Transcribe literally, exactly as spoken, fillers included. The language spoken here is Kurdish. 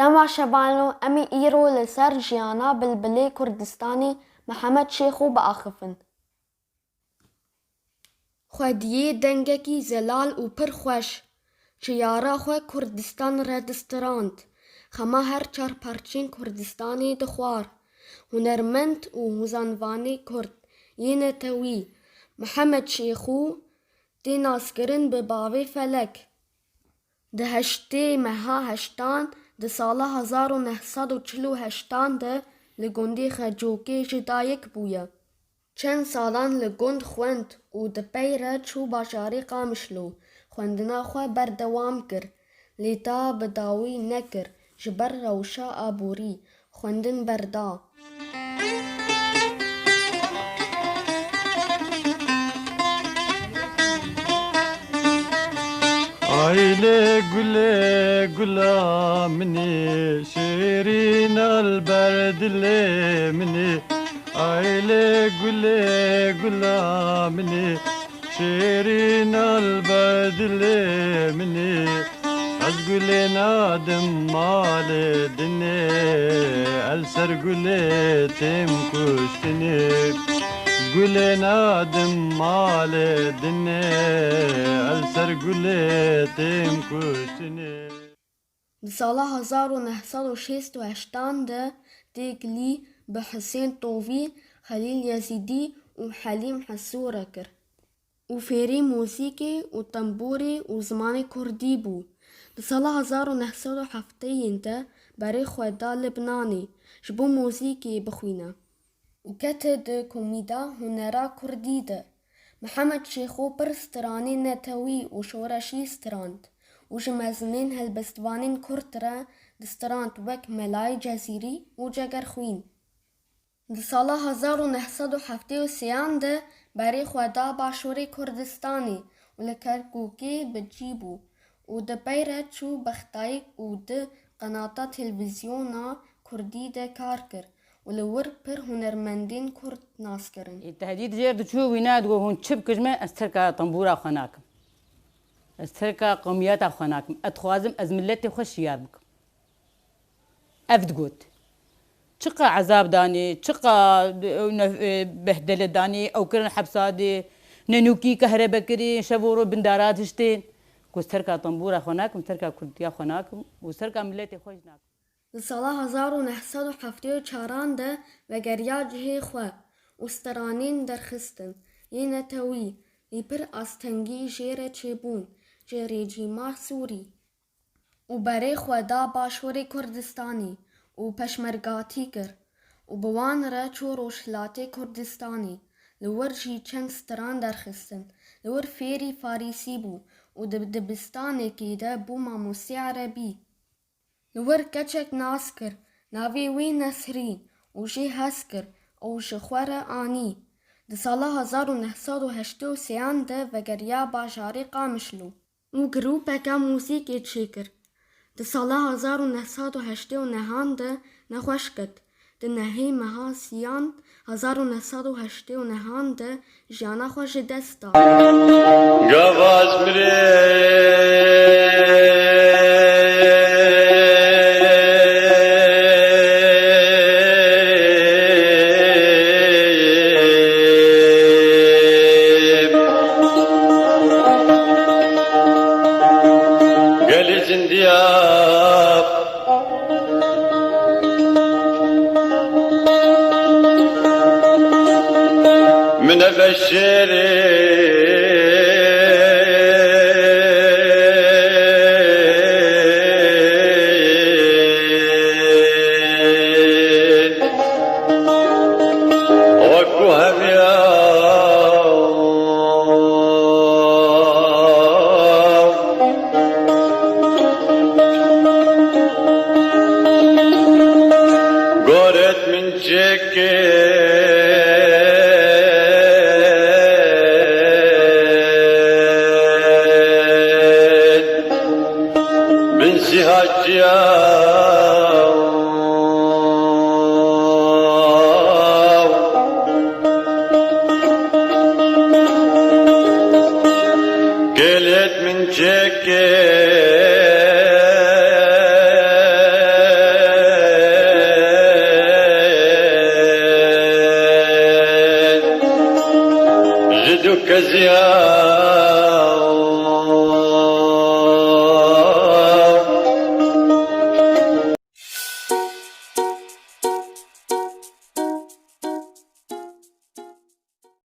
Dema şevanlo em ê îro li ser jiyana bilbilê Kurdistanê Mihemed Şêxo biaxifin. Xwediyê dengekî zelal û pir xweş, çiyara xwe Kurdistan re distirand, xema her çar parçên Kurdistanê dixwar. Hunermend û hozanvanê Kurd yê netewî Mihemed Şêxo tê naskirin bi Bavê Felek. Di heştê meha heştan, di sala hezar û neh sed û çil û heştan de li gundê Xecokê ji dayik bûye. Çend salan li gund xwend û di pey re çû bajarê Qamişlo, xwendina xwe berdewam kir, lê ta bi dawî nekir, ji ber rewşa aborî xwendin berda. Aylê gulê gula minî, şêrîn al ber dilê minî. Aylê gulê gula minî, şêrîn al ber dilê minî. Ez gulê nadim malê dinê, el ser gulê têm kuştinê. Gulê nadim malê dinê, el ser gulê têm kuştinê. Di sala hezar û neh sed û şêst û heştan de têkilî bi Hisên Tovî, Xelîl Yezîdî û Helîm Hesû re kir û fêrî muzîkê û tembûrê û zimanê kurdî bû. Di sala hezar û neh sed û heftê yên de berê xwe da Libnanê ji bo muzîkê bixwîne û kete di komîda hunera kurdî de. Mihemed Şêxo pir stranên netewî û şoreşî strand û ji mezinên helbestvanên kurd re distrand, wek Melayê Cezîrî û Cegerxwîn. Di sala hezar û neh sed û heftê û sêyan de berê xwe da Başûrê Kurdistanê û li Kerkûkê bi cî bû û di pey re çû Bexdayik û di qenata televîzyona kurdî de kar kir û li wir pir hunermendên kurd nas kirin. Tehdîd jêr diçû, wîna digot, hûn çi bikin ji min, ez terka tembûra xwe nakim. Ez terka qewmiyeta xwe nakim. Ez dixwazim ez miletê xwe şiyar bikim. Ev digot. Çiqa ezab danê, çiqa, e, ne-, e, behdele danê, ew kirin hepsa dê, nenûkî kehrebe kirî, şev û roj bin dara dihiştên. Ku ez terka tembûra xwe nakim, terka kurdiya xwe nakim û terka miletê xwe jî nakim. Di sala hezar û neh sed û heftê û çaran de vegeriya cihê xwe û stranên derxistin yê netewî, lê pir astengî jê re çêbûn ji rejîma Sûrî û berê xwe da Başûrê Kurdistanê û peşmergatî kir û bi wan re çû Rojhilatê Kurdistanê. Li wir jî çend stran derxistin. Li wir fêrî Farîsî bû û di dibistanekê de bû mamostê erebî. Li wir keçek nas kir, navê wî Nesrîn, û jê hez kir, ew ji xwe re anî. Di sala hezar û neh sed û heştê û sêyan de vegeriya bajarê Qamişlo û grûpeke muzîkê çêkir. Di sala hezar û neh sed û heştê û nehan de nexweş ket. Di nehê meha Siyan hezar û neh sed û heştê û nehan de jiyana xwe ji dest da. Gavaz mirê. Gelî zindiya. Min e beşêrê. Wek ku heviya. Goret min çêkê. Bin sîha çiya. Gelêt min çêkê. Ziya